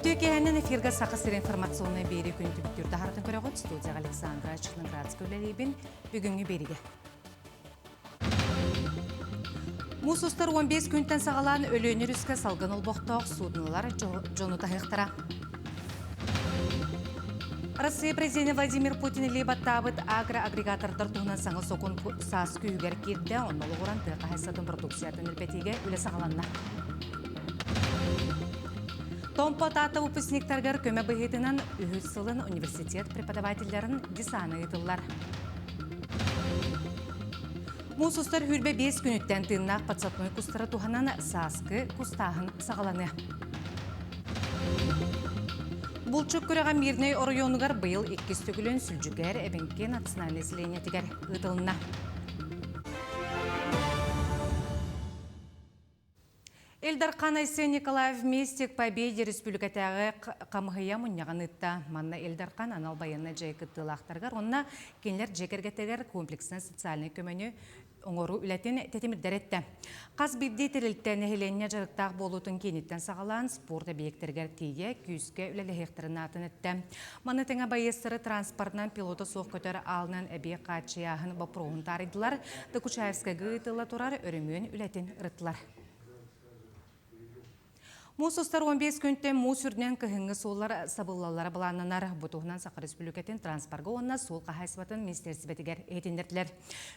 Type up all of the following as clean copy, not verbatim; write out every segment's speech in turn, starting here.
Үтүө киэһэнэн эфиргэ Саха сирин информационнай биэрии күн түмүктүүр таһаратын көрөҕүт. Студияҕа Александра Челноградская үлэлиибин. Бүгүҥҥү биэриигэ. Муус устар 15 күнтэн саҕалаан Өлүөнэ өрүскэ салгын олбохтоох суднолар дьону таһыахтара. Россия президенэ Владимир Путин илии баттаабыт агроагрегатордар туһунан саҥа сокуон саас күүһүгэр киирдэ, онно олоҕуран тыа хаһаайыстыбатын продукциятын элбэтиигэ үлэ саҕаланна. Томпо Таатта выпускниктарыгар көмө быһыытынан үһүс сылын университет преподавателлэрин десана ыытыллар. Муус устар хүрбэ 5 күнүттэн тыыннаах подсадной кустары туһанан сааскы кустааһын саҕаланыа. Булчук күрэҕэ Мирнэй оройуонугар быйыл иккис төгүлүн Сүлдьүкээр эбэҥки национальнай селениетигэр ыытылынна. Ил Дархан Айсен Николаев Вместе к победе республикатааҕы хамыһыйа мунньаҕын ыытта. Манна Ил Дархан анал байыаннай дьайыы кыттыылаахтарыгар уонна кинилэр дьиэ кэргэттэригэр комплекснай социальнай көмөнү оҥоруу үлэтин тэтимирдэр эттэ. Хас биирдии тэрилтэ нэһилиэнньэ дьарыктаах буолуутун кииниттэн саҕалаан спорт эбийиэктэригэр тиийэ күүскэ үлэлэһиэхтэрин аатын эттэ. Маны тэҥэ байыастары транспортынан пилота суох көтөр аалынан эбии хааччыйааһын боппуруоһун таарыйдылар, Докучаевскайга ыытылла турар өрөмүөн үлэтин ырыттылар. Муус устар 15 күнтэн муус үрдүнэн кыһыҥҥы суоллар сабыллаллара былааннанар. Бу туһунан Саха Республикатын транспорга уонна суол хаһаайыстыбатын министиэристибэтигэр иһитиннэрдилэр.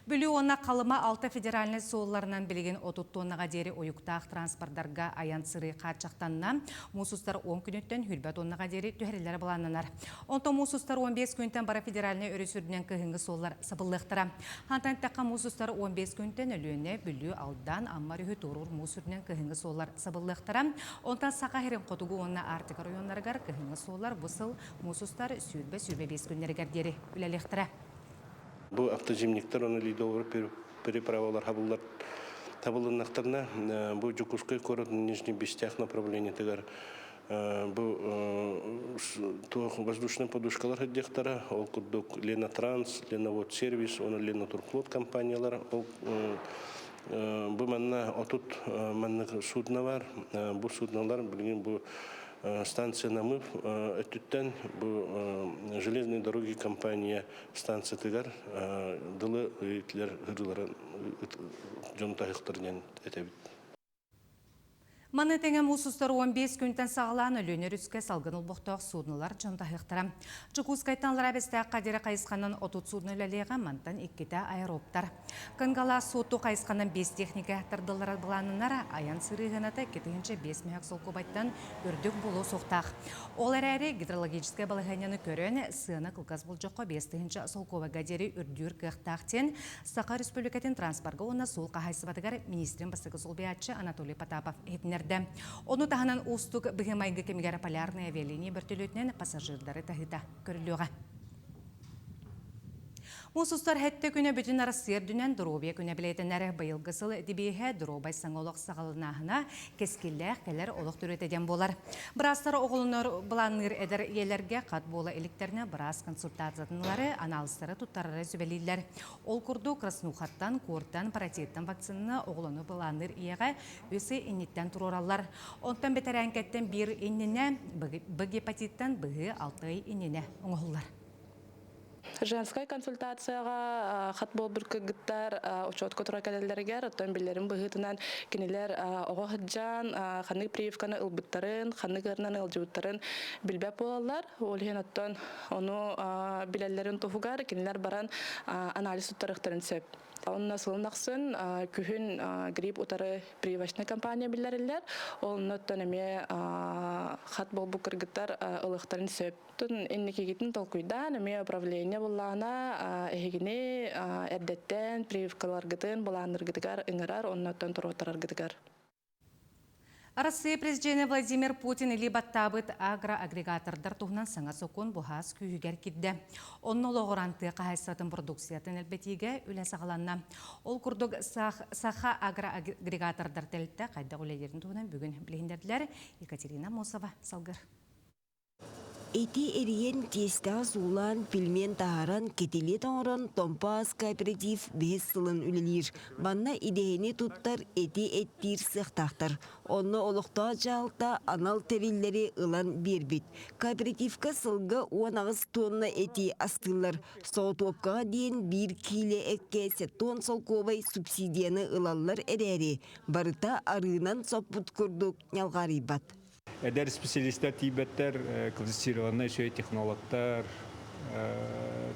Бүлүү уонна Халыма алта федеральнай суолларынан билигин 30 тоннаҕа диэри уйуктаах транспордарга айан-сырыы хааччахтанна. Муус устар 10 күнүттэн 20 тоннаҕа диэри түһэриллэрэ былааннанар. Онтон муус устар 15 күнтэн бары федеральнай өрүс үрдүнэн кыһыҥҥы суоллар сабыллыахтара. Хантан эттэххэ, муус устар 15 күнтэн Өлүөнэ, Бүлүү, Алдан, Амма өрүһү туоруур муус үрдүнэн кыһыҥҥы суоллар сабыллыахтара. Онтон Саха сирин хотугу уонна Арктика оройуоннарыгар кыһыҥҥы суоллар бу сыл муус устар 20-25 күннэригэр диэри үлэлиэхтэрэ. Бу автозимниктар уонна ледовый переправалар хабыллар табылыннахтарына бу Дьокуускай куорат Нижний Бестях направлениетыгар Бу туох воздушнай подушкалар сылдьыахтара, ол курдук Лена Транс, Ленавод Сервис уонна Лена Турфлот компаниялар. Ол бу манна 30 маннык судно бар. Бу суднолар билигин бу станция Намыв өттүттэн бу железные дороги компания станциятыгар дылы итилер ырыларын дьон таһыктар диэн этэбит. Маны тэҥэ муус устар 15 күнтэн саҕалаан Өлүөнэ өрүскэ салгын олбохтоох суднолар дьон таһыахтара. Дьокуускайтан Аллараа Бэстээххэ диэри хайысханан 30 судно үлэлиэҕэ, мантан иккитэ аэробтар. Кынгалаас Суотту хайысханан 5 техника тардыллара былааннанар, айан сырыыһыната 2005 мөһөк солкуобайтан үрдүк буолуо суохтаах. Ол эрээри гидрологическай балаһыанньаны көрөн, сыана кылгас болдьоххо 5000 солкуобайга диэри үрдүүр кыахтаах диэн Саха Республикатын транспорга уонна суол хаһаайыстыбатыгар министрин бастакы солбуйааччы Анатолий Потапов иһитиннэрдэ. Ону таһынан уустук быһыы-майгы кэмигэр полярная авиалиния бөртөлүөтүнэн пассажирдары таһыыта көрүллүөҕэ. Муус устар сэттэ күнэ бүтүн Арассыыйа үрдүнэн доруобуйа күнэ бэлиэтэнэр. Быйылгы сыл дибиэһэ доруобай саҥа олох саҕаланааһына кэскиллээх кэлэр олох төрүөтэ диэн буолар. Быраастар оҕолонор былаанныыр эдэр ийэлэргэ хат буола иликтэринэ быраас консультациятын ылары, анаалыстары туттарары сүбэлииллэр. Ол курдук, Краснухаттан, Куортан, Паротиттан вакцинаны оҕолону былаанныыр ийэҕэ үс ый инниттэн туруораллар. Онтон бэтэрээҥкэттэн биир иннинэ, Б гепатиттан быһыы 6 ый иннинэ оҥоһуллар. Женскай консультацияҕа хат буолбут кыргыттар учетка тура кэлэллэригэр, оттон биллэрин быһыытынан кинилэр оҕо сылдьан ханнык прививканы ылбыттарын, ханнык ыарынан ыалдьыбыттарын билбэт буолаллар. Ол иһин оттон ону билэллэрин туһугар кинилэр баран анализ туттарыахтарын сөп. Онно сылын ахсын күһүн грипп утары прививочнай кампания биллэриллэр. Оннуттан эмиэ хат буолбут кыргыттар ылыахтарын сөп. Инникигитин толкуйдаан, эмиэ управление буллаҕына эһигини эрдэттэн прививкаларгытын былаанныргытыгар ыҥырар, оннуттан туруоттараргытыгар. Арассыыйа президенэ Владимир Путин илии баттаабыт агроагрегатордар туһунан саҥа сокуон буһаас күүһүгэр киирдэ. Онно олоҕуран тыа хаһаайыстыбатын продукциятын элбэтиигэ үлэ саҕаланна. Ол курдук Саха агроагрегатордар тэрилтэ хайдах үлэлиирин туһунан бүгүн билиһиннэрдилэр. Екатерина Мосова салгыр. Эти эрийэн, тиэстэҕэ суулаан, пельмен таһааран, кэтилиэт оҥорон Томпо-Ас кооператив бэһис сылын үлэлиир. Манна идэһини туттар, эти эттиир сыахтаахтар. Онно олохтоох дьаһалта анал тэриллэри ылан биэрбит. Кооперативка сылга 18 тонна эти астыыллар. Соҕотуопкаҕа диэн биир киилэ эккэ 70 солкуобай субсидияны ылаллар эрээри, барыта арыынан соппут курдук ньалҕаарыйбат. Эдэр специалистар тиийбэттэр, квалифицированнай үчүгэй технологтар,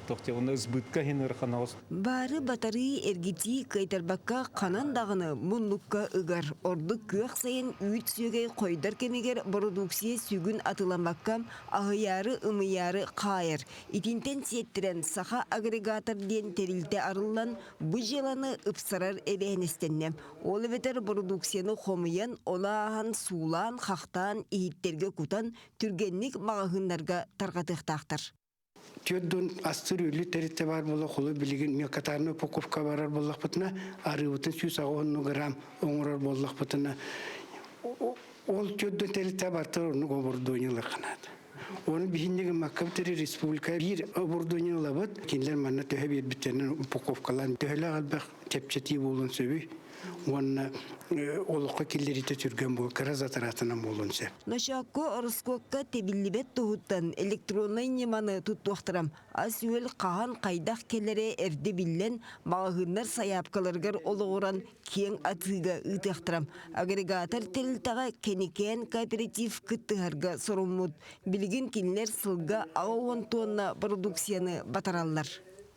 тохтеҕуна сбытка иһин ыарахан оҕус. Баары батарыы эргитии кыайтарбакка ханан даҕаны муннукка ыгар. Ордук күөх сайын үүт сүөгэй хойдор кэмигэр бородууксуйа сүгүн атыламмакка аһыйаары-ымыйаары хаайар. Итинтэн сиэттэрэн Саха агрегатор диэн тэрилтэ арыллан бу дьыаланы ыпсарар эбээһинэстэннэ. Ол эбэтэр бородууксуйаны хомуйан, ону ааһан суулаан, хахтаан, иһиттэргэ кутан, түргэнник маҕаһыыннарга тарҕатыахтаахтар. Түөрт астыыр үлү тэрилтэ баар буола холу билигин мелкотарная упаковка барар буоллахпытына арыыбытын 180 грамм оҥорор буоллахпытына ол түөрт тэрилтэ бартар оннук оборудованиелар ханаат. Оны биһинньик гыммакка республика биир оборудование ылабыт. Кинилэр манна төһө биэрбиттэринэн упаковкалаан төһөлөөх элбэх чэпчэтии буолуон сөбүй уонна олоххо киллэриитэ түргэн буол кыра затратынан буолуон сөп. Ночоокко ороскуокка тэбиллибэт туһуттан электроннай ньыманы туттуохтара. Ас-үөл хаһан хайдах кэлэрэ эрдэ биллэн, маҕаһыыннар сайаапкаларыгар олоҕуран киэҥ атыыга ыытыахтара. Агрегатор тэрилтэҕэ Кэникээн кооператив кыттыһарга соруммут. Билигин кинилэр сылга 60 тонна продукцияны батараллар.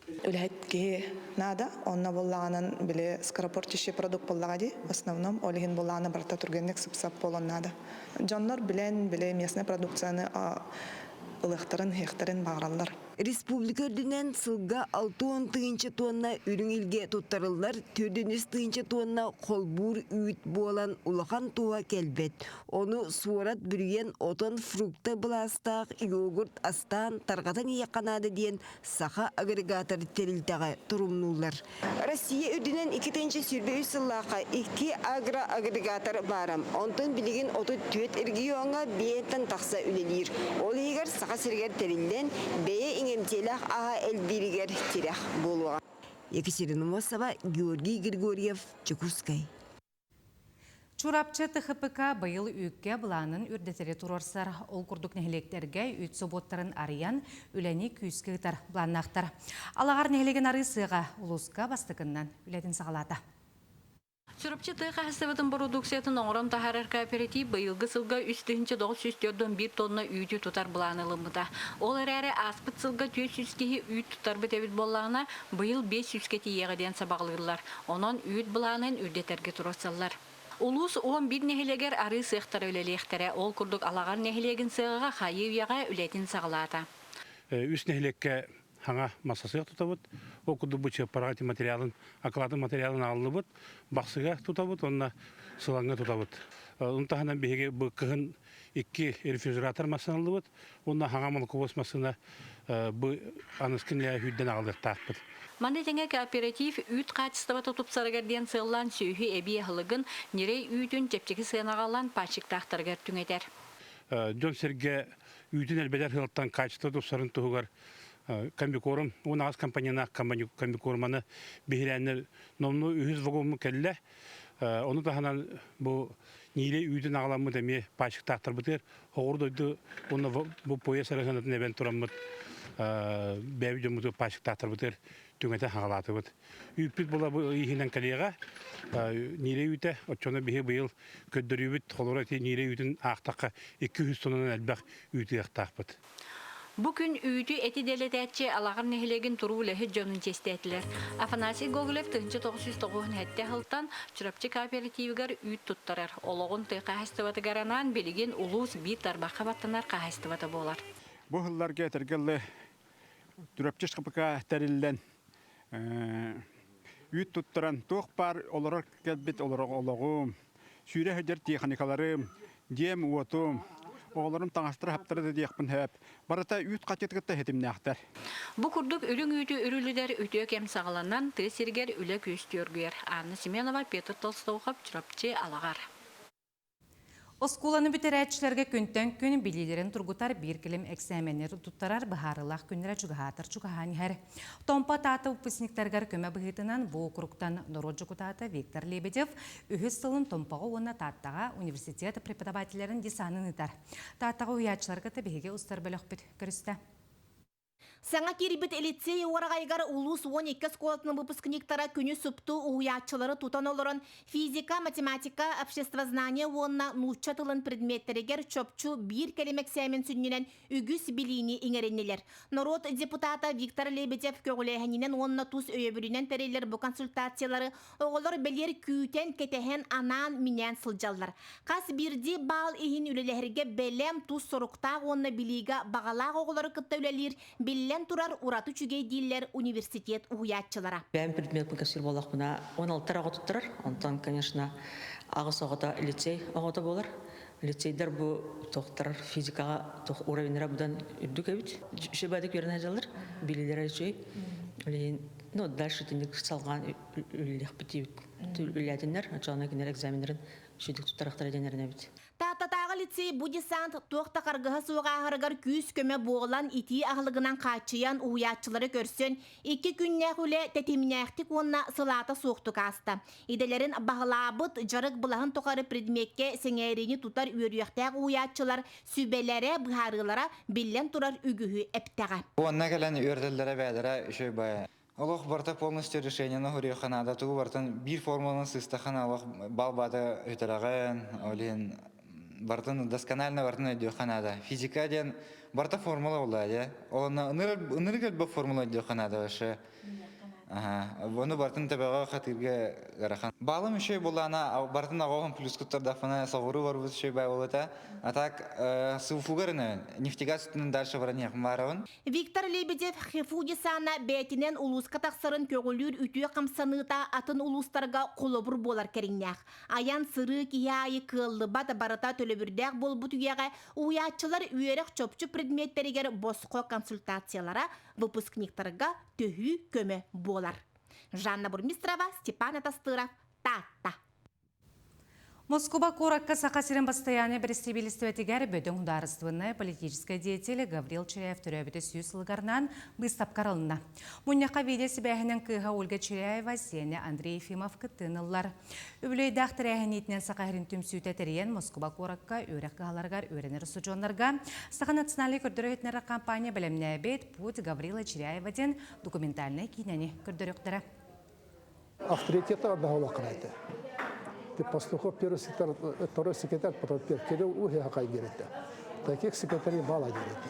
Үлэһит киһи наада. Онно буоллаҕынан били скоропортящий продукт буоллаҕа дии. В основном ол иһин буоллаҕына барыта түргэнник сып-сап буолуон наада. Дьоннор билэн, били местный продукцияны ылыахтарын, иһиэхтэрин баҕараллар. Республика үрдүнэн сылга 60 тыһыынча тонна үрүҥ илгэ туттарыллар, 400 тыһыынча тонна холбуур үүт буолан улахан туһа кэлбэт. Ону суорат бүрүйэн отон фрукта былаастаах йогурт астаан тарҕатан иһиэххэ наада диэн Саха агрегатор тэрилтэҕэ торумнууллар. Россия үрдүнэн 2023 сыллаахха икки агроагрегатор баара. Онтон билигин 34 региоҥҥа биэттэн тахса үлэлиир. Ол иһигэр Саха сиригэр тэриллэн, бэйэ иҥэмтиэлээх аһа элбииригэр тирэх буолуоҕа. Екатерина Мосова, Георгий Григорьев, Дьокуускай. Чурапчы ТХПК быйыл үүккэ былаанын үрдэтэри туруорсар. Ол курдук нэһилиэктэргэ үүт собуоттарын арыйан, үлэни күүскэ ыытар былааннаахтар. Алаҕар нэһилиэгин арыы сыаҕа улууска бастакыннан үлэтин саҕалаата. Чурапчы тыа хаһаайыстыбатын бородууксуйатын оҥорон таһаарар кооператив быйылгы сылга 3941 тонна үүтү тутар былааны ылыммыта. Ол эрээри ааспыт сылга 400 киһи үүт тутарбыт эбит буоллаҕына, быйыл 500-гэ тиийиэҕэ диэн сабаҕалыыллар. Онон үүт былаанын үрдэтэргэ туруорсаллар. Улуус 11 нэһилиэгэр арыы сыахтара үлэлиэхтэрэ. Ол курдук Алаҕар нэһилиэгин сыаҕа хайыы-үйэҕэ үлэтин саҕалаата. Үс нэһилиэккэ хаҥа маса сыах тутабыт. Ол курдук бу чыаппараҕа материалын, акылаатын материалын аҕаллыбыт. Бахсыга тутабыт уонна сылаҥҥа тутабыт. Ону таһынан биһиги бу кыһын икки рефрижератор массыыналлыбыт уонна хаҥа молоковоз массыына бу аныскын сүүрдэн аҕалыахтаахпыт. Маны тэҥэ кооператив үүт хаачыстыбата тупсарыгар диэн сыаллаан сүөһү эбии аһылыгын, ньирэй үүтүн чэпчэки сыанаҕа ылан паачыктаахтарыгар түҥэтэр. Дьон-сэргэ үүтүн элбэтэр сыалтан качество тупсарын туһугар комбикорм, 18 компаниянаах комбикорманы биһирээннэр номнуо үһүс вагоммут кэллэ. Ону таһынан бу Ниилэ үүтүн аҕаламмыт эмиэ паачыктаахтарбытыгар Оҕур дойду уонна бу пояс арыһанатын эбэн тураммыт бэйэбит дьоммутугар паачыктаахтарбытыгар түҥэтэн хаҕалаатыбыт. Үүппүт була бу иһинэн кэлиэҕэ. Ниилэ үүтэ оччону биһи быйыл көрдөрүүбүт холобура ити Ниилэ үүтүн аахтахха 200 тоннанан элбэх үүт ыахтаахпыт. Бу күн үүтү эти дэлэтээччи Алаҕар нэһилиэгин туруу үлэһит дьонун чиэстээтилэр. Афанасий Гоголев 1997 сылтан Чурапчы кооперативыгар үүт туттарар. Олоҕун тыа хаһаайыстыбатыгар анаан билигин улуус биир тарбахха баттанар хаһаайыстыбата буолар. Бу сылларга этэргэ дылы Чурапчы ШХПК тэриллэн үүт туттаран туох баар олорор кэлбит олоҕум, сүүрэ сылдьар техникаларым, дьиэм-уотум, оҕолорум таҥастара-хаптара да диэхпин сөп. Барыта үүт хаччыты кытта ситимнээхтэр. Бу курдук үрүҥ үүтү үрүлүдэр үтүө кэм саҕаланан, тыа сиригэр үлэ күөстүү оргуйар. Анна Семенова, Петр Толстоухов, Чурапчы, Алаҕар. Оскуоланы бүтэрээччилэргэ күнтэн күн билиилэрин тургутар биир кэлим эксээмэннэри туттарар быһаарыылаах күннэрэ чугаһаатар чугаһаан иһэр. Томпо Таатта выпускниктарыгар көмө быһыытынан бу округтан норуот дьокутаата Виктор Лебедев үһүс сылын Томпоҕо уонна Тааттаҕа университет преподавателлэрин десанын ыытар. Тааттаҕа уһуйааччылары кытта биһиги устар бөлөхпүт көрүстэ. Саҥа киирбит лицей уораҕайыгар улуус 12 оскуолатын выпускниктара күнү супту уһуйааччылары тутан олорон физика, математика, обществознание уонна нуучча тылын предметтэригэр чопчу биир кэлим эксээмэн сүнньүнэн үгүс билиини иҥэриннилэр. Норуот депутата Виктор Лебедев көҕүлээһининэн уонна тус өйөбүлүнэн тэриллэр бу консультациялары Оҕолор бэлиэр күүтэн, кэтэһэн, анаан-минээн сылдьаллар. Хас биирдии баал иһин үлэлэһэргэ бэлэм, тус соруктаах уонна билиигэ баҕалаах оҕолору кытта үлэлиир, биллэн турар, ураты үчүгэй дииллэр университет уһуйааччылара. Бэйэм предметпын кэпсиир буоллахпына, 16 оҕо туттарар. Онтон, конечно, аҕыс оҕото лицей оҕото буолар. Лицейдэр бу тохтор физикаҕа уровеннара быдан үрдүк эбит. Үчүгэй үөрэнэ сылдьаллар, билиилэрэ үчүгэй. Билигин, ну, дальше итинник салҕаан үлэлиэхпит диэбит үлэлээтиннэр, оччоҕуна кинилэр экзаменнарын үчүгэйдик туттарыахтара диэн эрэнэбит. Тааттатааҕы лицей бу десант туох да харгыһа суох ааһарыгар күүс-көмө буолан, итии аһылыгынан хааччыйан, уһуйааччылары көрсөн, икки күннээх үлэ тэтимнээхтик уонна сылаата суохтук ааста. Идэлэрин баһылаабыт, дьарык былаһын тухары предмеккэ сэҥээриини тутар үөрүйэхтээх уһуйааччылар сүбэлэрэ, быһаарыылара биллэн турар үгүһү эптэҕэ. Уонна кэлэн үөрдэллэрэ бээлэрэ үчүгэй баайа. Олох барыта полностью решениены уһуруйуохха наада. Тугу барытын биир формуланы сыыстаххына олох бал баата үтэрэҕин, ол иһин барытын досконально барытын өйдүөххэ наада. Физика диэн барыта формула буолла дии. Ол онно ынырык элбэх формула өйдүөххэ наада вообще. Ону барытын төбөҕө хатыырга ыарахан. Баалым үчүгэй буоллаҕына барытын аҕаҕын плюс куттардаахпына соҕуруу барбыт үчүгэй баай буолуо А так СУФУгар нефтегаз үстүнэн дальше баран иһиэхпин баарабын. Виктор Лебедев ХИФУ десана бэйэтинэн улууска тахсарын көҕүлүүр үтүө хамсаныыта атын улуустарга холобур буолар кэриҥнээх. Айан сырыы киһи аайы кыаллыбат барыта төлөбүрдээх буолбут үйэҕэ уһуйааччылар үөрэх чопчу предметтэригэр босхо консультациялара выпускниктарга төһүү көмө буолар. Жанна Бурмистрова, Степан Атастыров, Таатта. Москуба куоракка Саха сирин бастайааны бэрэстэбиитэлистибэтигэр бөдөҥ судаарыстыбаннай политическай деятель Гаврил Чиряев төрөөбүтэ сүүс сылыгарнаан быыстапка арылынна. Мунньахха видео-сибээһинэн кыыһа Ольга Чиряева, сиэнэ Андрей Ефимов кыттыыны ыллар. Үбүлүөйдээх тэрээһиниитинэн Саха сирин түмсүүтэ тэрийэн Москуба куоракка үөрэх кыһаларыгар үөрэнэр устудьуоннарга Саха национальнай көрдөрөр-иһитиннэрэр компания бэлэмнээбит «Путь Гаврила Чиряева» диэн документальнай киинэни көрдөрүөхтэрэ. Авторитета одного этэ. Ты Пастухов первый секретарь, второй секретарь, потом Кирилл Ухи диэбитэ. Таких секретарей мало диэбитэ.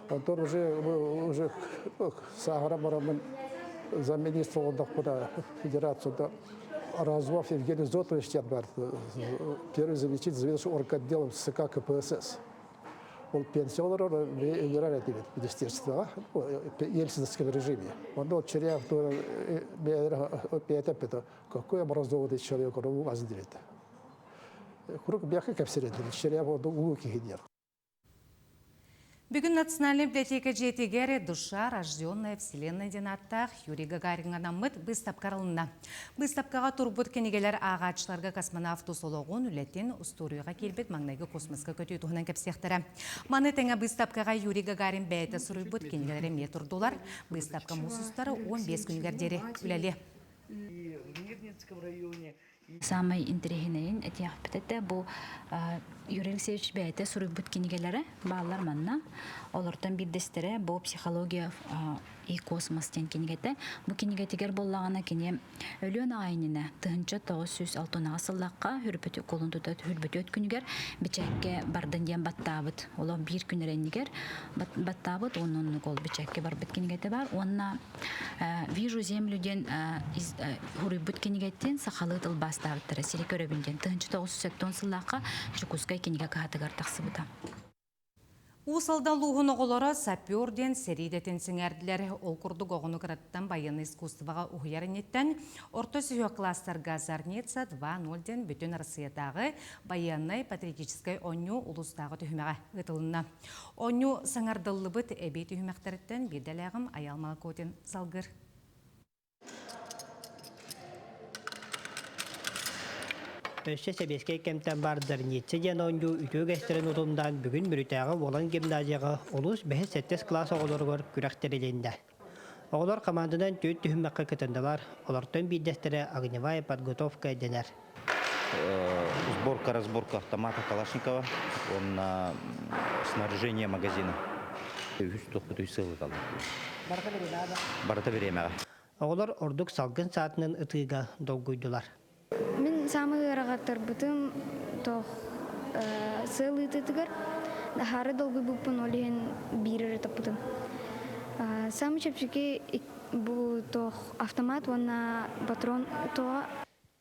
Онтон уже уже сааһыра бараммын замминистра олордохпуна федерацияда Развов Евгений Зотович диэн бар первый заместитель заведующий орготделом ЦК КПСС. Ол пенсия олорор ыҥырар этибит министерствоҕа ельцинском режиме. Онно ол Черяев бэйэтэ эппитэ какой образованный человек он уу аз диэбитэ. Куруук биэхэ кэпсиир Черяев улуу киһи диэн. Бүгүн Национальнай библиотека дьиэтигэр «Душа, рожденная вселенной» диэн ааттаах Юрий Гагарин анаммыт быыстапка арылынна. Быыстапкаҕа турбут кинигэлэр ааҕааччыларга космонавт тус олоҕун, үлэтин, устуоруйаҕа киирбит маҥнайгы космоска көтүү туһунан кэпсиэхтэрэ. Маны тэҥэ быыстапкаҕа Юрий Гагарин бэйэтэ суруйбут кинигэлэрэ эмиэ турдулар. Быыстапка муус устар 15 күнүгэр диэри үлэлиэ. Саамай интэриэһинэйин этиэхпит этэ бу Юрий Алексеевич бэйэтэ суруйбут кинигэлэрэ бааллар манна. Олортон биирдэстэрэ бу «Психология и космос» диэн кинигэтэ. Бу кинигэтигэр буоллаҕына кини өлүөн аҕай иннинэ 1906 сыллаахха хүрбүт кулун тута хүрбүтүөт күнүгэр бичээккэ бардын диэн баттаабыт. Олох биир күн эрэ иннигэр баттаабыт уонна оннук ол бичээккэ барбыт кинигэтэ бар. Уонна «Вижу землю» диэн суруйбут кинигэтин сахалыы тылбаастаабыттара сири көрөбүн диэн 1980 сыллаахха Дьокуускай кинигэ кыһатыгар тахсыбыта. Уус Алдан улууһун оҕолоро сапер диэн сэрии идэтин сэҥээрдилэр. Ол курдук оҕону кыраттан байыаннай искусствоҕа уһуйар инниттэн орто сүһүөх кылаастарга Зарница 2.0 диэн бүтүн Арассыыйатааҕы байыаннай патриотическай оонньуу улуустааҕы түһүмэҕэ ыытылынна. Оонньуу саҥардыллыбыт эбии түһүмэхтэриттэн биирдэлээҕим Айаал Малакотин салгыыр. Өссө сэбиэскэй кэмтэн баар Зарница диэн оонньуу үтүө үгэстэрин утумнаан бүгүн Мүрүтээҕи Уолан гимназияҕа улуус бэһис-сэттис кылаас оҕолоругар күрэх тэрилиннэ. Оҕолор хамаанданан түөрт түһүмэххэ кытыннылар, олортон биирдэстэрэ огневая подготовка дэнэр. Сборка, разборка автомата Калашникова уонна снаряжение магазина. Үһүс туохпут үс сыл ыталлар. Барыта бириэмэҕэ. Оҕолор ордук салгын саатынан ытыыга долгуйдулар. Мин саамай ыарахаттарбытым туох сыал ыытыытыгар аһаары долгуйбуппун ол иһин биир эрэ топпутум. Саамай чэпчэки бу туох автомат уонна патрон туоҕа.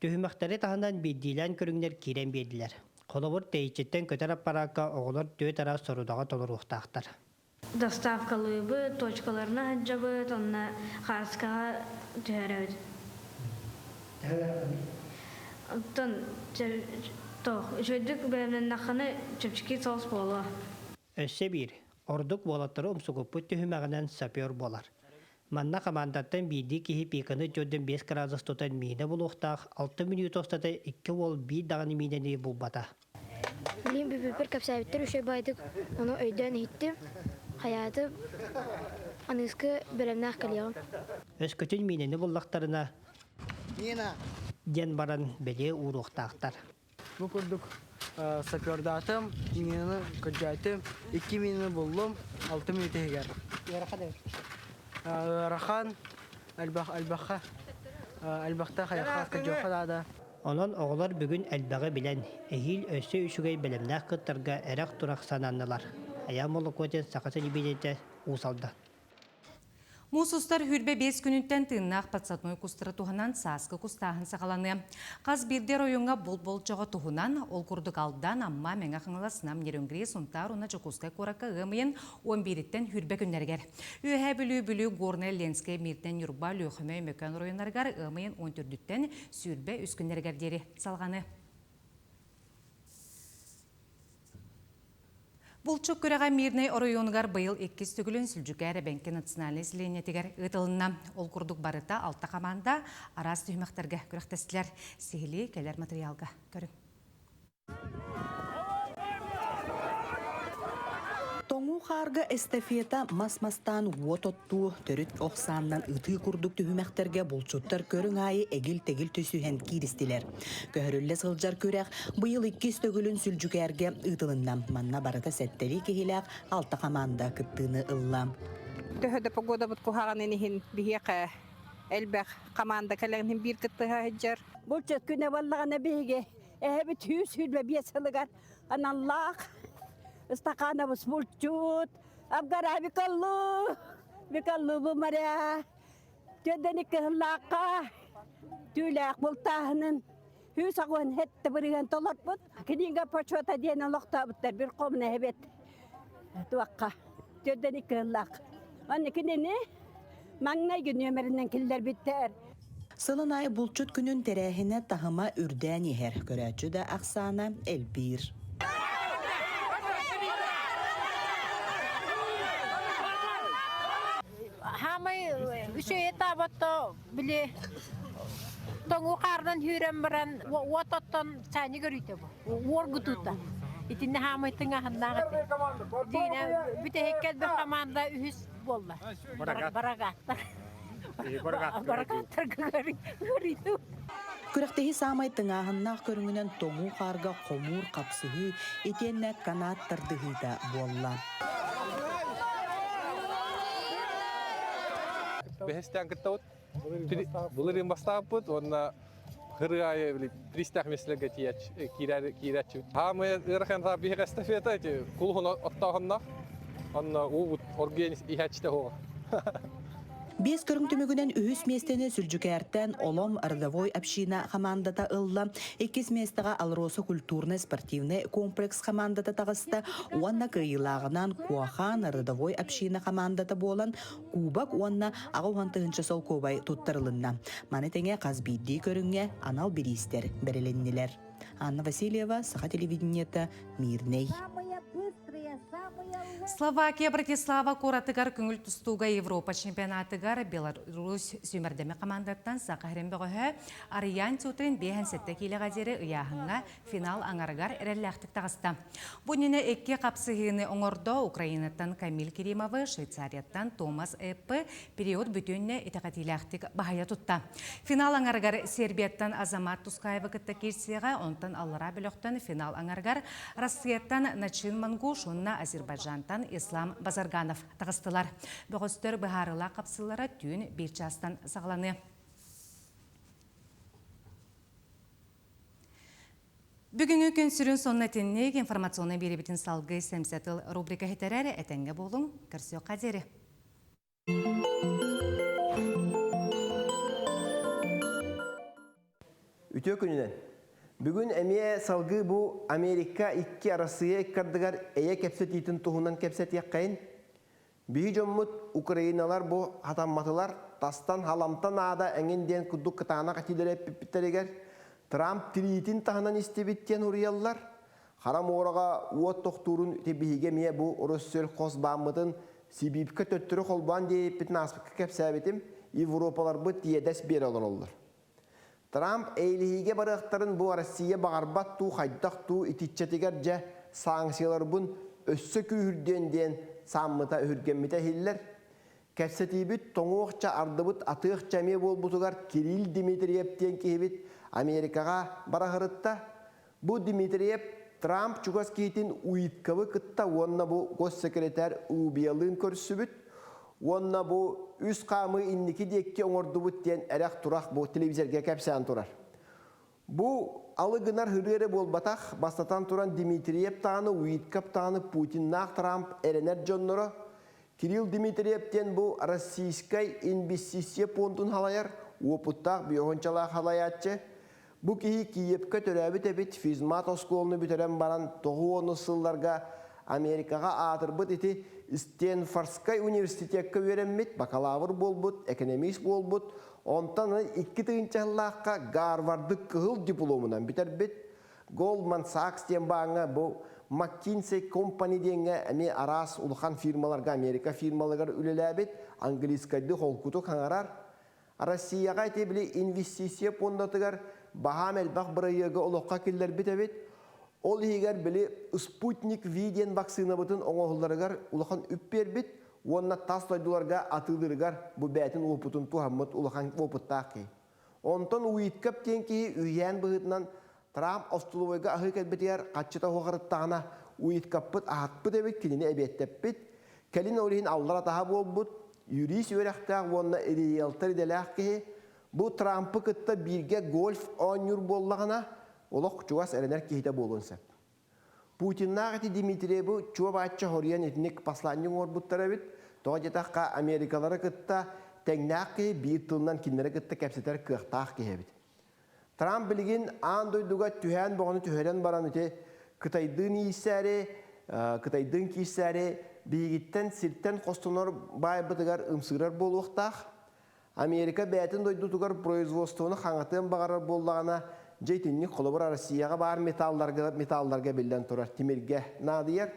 Түһүмэхтэри таһынан биирдиилээн көрүҥнэр киирэн биэрдилэр. Холобур, тэйиччиттэн көтөр аппараакка оҕолор түөрт араас сорудаҕы толоруохтаахтар. Доставкалыыбыт, точкаларына сылдьабыт, онно хааскаҕа түһэрэбит. Оттон туох үчүгэйдик бэлэмнэннэххинэ чэпчэки соус буолуо. Өссө биир, ордук уолаттары умсугуппут түһүмэҕинэн сапер буолар. Манна хамаандаттан биирдии киһи пиканы 45 градус тутан миинэ булуохтаах, алта мүнүүтэ устата икки уол биир даҕаны миинэни булбата. Билигин бүппүппэр кэпсээбиттэр үчүгэй баайдык ону өйдөөн иһиттим. Хайаатым аныыскы бэлэмнээх кэлиэҕим. Өскөтүн миинэни буллахтарына Мина диэн баран бэлиэ ууруохтаахтар. Бу курдук сапердаатым, минаны көрдөөтүм, икки минаны буллум, алты мүнүүтэ иһигэр. Ыарахан эбит. Ыарахан, элбэх элбэххэ элбэхтэ хайахха көрдүөххэ наада. Онон оҕолор бүгүн элбэҕи билэн, эһиил өссө үчүгэй бэлэмнээх кыттарга эрэх-турах сананнылар. Айаан Молокотин, Саха телевидениетэ, Уус Алдан. Муус устар 25 күнүттэн тыыннаах подсадной кустары туһанан сааскы кустааһын саҕаланыа. Хас биирдии оройуоҥҥа булт болдьоҕо туһунан, ол курдук Алдан, Амма, Мэҥэ Хаҥалас, Нам, Нерюнгри, Сунтаар уонна Дьокуускай куоракка ыам ыйын 11-иттэн сүүрбэ күннэригэр. Үөһээ Бүлүү, Бүлүү, Горнай, Ленскэй, Мирнэй, Ньурба, Өлүөхүмэ, Өймөкөөн оройуоннарыгар ыам ыйын 14-түттэн 23 күннэригэр диэри салҕаныы. Булчук күрэҕэ Мирнэй оройуонугар быйыл иккис төгүлүн Сүлдьүкээр эбэҥки национальнай сэлиэнньэтигэр ыытылынна. Ол курдук барыта алта хамаанда араас түһүмэхтэргэ күрэхтэстилэр. Сиһилии кэлэр матырыйаалга көрүҥ. Тоҥуу хаарга эстафета мас-мастаан уот оттуу, төрүт ох сааннан ытыы курдук түһүмэхтэргэ булчуттар көрүҥ аайы эгил-тэгил түсүһэн кииристилэр. Көһөрүллэ сылдьар күрэх быйыл иккис төгүлүн Сүлдьүкээргэ ыытылынна. Манна барыта сэттэлии киһилээх алта хамаанда кыттыыны ылла. Төһө да погодабыт куһаҕанын иһин биһиэхэ элбэх хамаанда кэлэн биир кыттыһа сылдьар. Булчут күнэ буоллаҕына биһиги Эһэбит 125 сылыгар аналлаах Стаханович булчут, Абгара Викаллу, Викаллу бу моря, Төдени кыһыллаахха түүлээх бултааһынын сүүс аҕыһын хетте бырыһыан толорбут. Книга почета диэн олохтообуттар бір комна эбит туохха төдени кыһыллаах. Онно кинини маҥнайгы нүөмэринэн киллэрбиттэр. Сылын аайы булчут күнүн тэрээһинэ таһыма үрдээн иһэр, көрөөччү да ахсаана элбиир. Хаамай үчүгэй таабатто били тоҥуу хаарынан хүүрэн баран уот оттон чайник өрүтэ бу уоргутуута итиннэ хаамай тыҥаһыннаах этэ диинэ бүтэһиккэ элбэх команда үһүс буолла барагаттар Күрэхтэһии саамай тыҥааһыннаах көрүҥүнэн тоҥуу хаарга хомуур хапсыһыы итиэннэ канат тардыһыыта буолла. Бэһистээн кыттабыт. Былырыын бастаабыппыт уонна хырыы аайы били тристээх миэстэлэргэ киирээччибит. Хаамый ыарахан биһиэхэ эстафета ити кулуһун оттооһуннаах. Онно уубут оргуйан иһээччитэ суоҕа. Биэс көрүҥ түмүгүнэн үһүс миэстэни Сүлдьүкээртэн Олом родовой община хамаандата ылла. Иккис миэстэҕэ Алроса культурнай-спортивнай комплекс хамаандата таҕыста уонна кыайыылааҕынан Куохаан родовой община хамаандата буолан кубок уонна 80 тыһыынча солкуобай туттарылынна. Маны тэҥэ хас биирдии көрүҥҥэ анал бириистэр бэрилиннилэр. Анна Васильева, Саха телевидениета, Мирнэй. Словакия Братислава куоратыгар көҥүл тустууга Европа чемпионатыгар Беларусь сүүмэрдэммит командаттан Саха сирин бөҕөһө Арыйаан Тютрин 57 киилэҕэ диэри ыйааһыҥҥа финал аҥарыгар эрэллээхтик таҕыста. Бу иннинэ икки хапсыһыыны оҥордо Украинаттан Камиль Керимовы, Швейцарияттан Томас Эппе период бүтүннэ итэҕэтиилээхтик баһыйа тутта. Финал аҥарыгар Сербияттан Азамат Тускаевы кытта киирсиэҕэ, онтон аллараа бөлөхтөн финал аҥарыгар Россияттан Начин Мангуш уонна Азербайджантан Ислам Базарганов таҕыстылар. Бөҕөстөр быһаарыылаах хапсыылара түүн биир чаастан саҕаланыа. Бүгүҥҥү күн сүрүн сонно итинник информационнай биэриибитин салгыы сэмсэ тыл рубрика иһитэрэр этэҥҥэ буолуҥ, көрсүөххэ диэри. Үтүө күнүнэн. Бүгүн эмиэ салгыы бу Америка икки Арассыыйа иккардыгар эйэ кэпсэтиитин туһунан кэпсэтиэххэйин. Биһи дьоммут украиналар бу хатамматылар, тастан халамта наада эҥин диэн курдук кытаанах этиилэри эппиттэригэр Трамп тириитин таһынан истибит диэн уруйаллар. Хара муораҕа уот тохтуурун ити биһиги эмиэ бу Россельхоз бааммытын Сибиипкэ төттөрү холбоон диэбиппитин ааспыкка кэпсээбитим, Европаларбыт иэдэс биэрэ олороллор. Трамп эйэлэһиигэ барыахтарын бу Россия баҕарбат дуу, хайдах дуу итиччэтигэр дьэ санкцияларбын өссө күүһүрдүөн диэн сааммыта өһүргэммитэ иһиллэр. Кэпсэтиибит тоҥуохча ардыбыт атыахча эмиэ буолбутугар Кирилл Дмитриев диэн киһибит Америкаҕа бара сырытта. Бу Дмитриев Трамп чугас киһитин Уитковы кытта уонна бу госсекретарь Рубиялыын көрсүбүт уонна бу үс хаамыы инники диэкки оҥордубут диэн эрэх-турах бу телевизорга кэпсээн турар. Бу алы гынар һырыы эрэ буолбатах, бастатан туран Дмитриев даҕаны, Уитков даҕаны Путиннаах Трамп эрэнэр дьонноро. Кирилл Дмитриев диэн бу Российскай инвестиция пуондун халайар, уопуттаах биохончалаах халайааччы. Бу киһи Киевкэ төрөөбүт эбит, физмат оскуоланы бүтэрэн баран тоҕус сылларга Америкаҕа аатырбыт ити Стэнфордскай университекка үөрэммит, бакалавр буолбут, экономист буолбут, онтон икки тыһыынча сыллаахха Гарварды кыһыл дипломунан бүтэрбит, Goldman Sachs диэн бааҥҥа бу McKinsey Company диэҥҥэ эмиэ араас улахан фирмаларга Америка фирмаларыгар үлэлээбит, английскайдыы холкутук хаҥарар, Россияҕа ити били инвестиция пуондатыгар баһаам элбэх бырайыагы олоххо киллэрбит эбит. Ол иһигэр били Спутник V диэн вакцинабытын оҥоһулларыгар улахан үп биэрбит уонна тас дойдуларга атыылыырыгар бу бэйэтин уопутун туһаммыт улахан уопуттаах киһи. Онтон Уиткап диэн киһи үһүйээн быһыытынан Трамп остолобуойга аһыы кэлбитигэр хаччыта уһаҕарыттаҕына Уиткаппыт аһатпыт эбит, кинини эбиэттэппит. Кэлин ол иһин аллар атаһа буолбут, юрист үөрэхтээх уонна риэлтор идэлээх киһи бу Трампы кытта бииргэ гольф оонньуур буоллаҕына, олох чугас эрэнэр киһитэ буолуон сөп. Путиннаах ити Дмитриевы чуо-бааччы хоруйан итинник послание оҥорбуттар эбит. Тоҕо диэтэххэ, Америкалары кытта тэҥнээх киһи биир тылынан кинилэри кытта кэпсэтэр кыахтаах киһи эбит. Трамп билигин аан дойдуга түһээн боҕону түһэрэн баран ити Кытайдыын ииссээри, Кытайдыын киирсээри биһигиттэн сиртэн хостонор баайбытыгар ымсыырар буолуохтаах. Америка бэйэтин дойдутугар производствоны хаҥатыан баҕарар буоллаҕына, дьэ итинник холобур Россияҕа баар металларга, металларга биллэн турар тимиргэ наадыйар.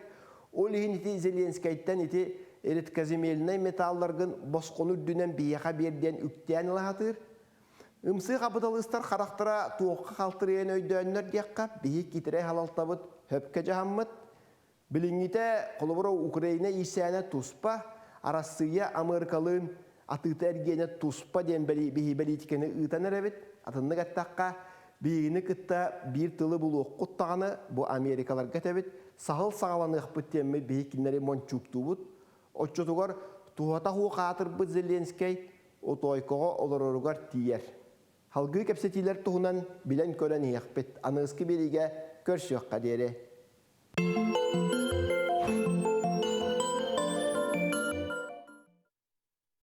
Ол иһин ити Зеленскэйтэн ити редкоземельнай металларгын босхону үрдүнэн биһиэхэ биэр диэн үктээн ыла сатыыр. Ымсыы хапыталыыстар харахтара туохха халтырыйан өйдөөннөр диэххэ, биһи киитэрэй халалтабыт хөпкө дьаһаммыт. Билиҥҥитэ, холобура, Украина иирсээнэ туспа, Арассыыйа Амыарыкалыын атыыта эргиэнэ туспа диэн биһи бэлиитикэни ыытан эрэбит. Атыннык эттэххэ, биһигини кытта биир тылы булуоххут даҕаны, бу Америкаларга этэбит, саһыл саҕаланыахпыт диэммит биһи кинилэри мончууктуубут. Оччотугар туһата суох аатырбыт Зеленскэй Отоойкоҕо олороругар тиийэр. Салгыы кэпсэтиилэр туһунан билэн-көрөн иһиэхпит. Аныгыскы биэриигэ көрсүөххэ диэри.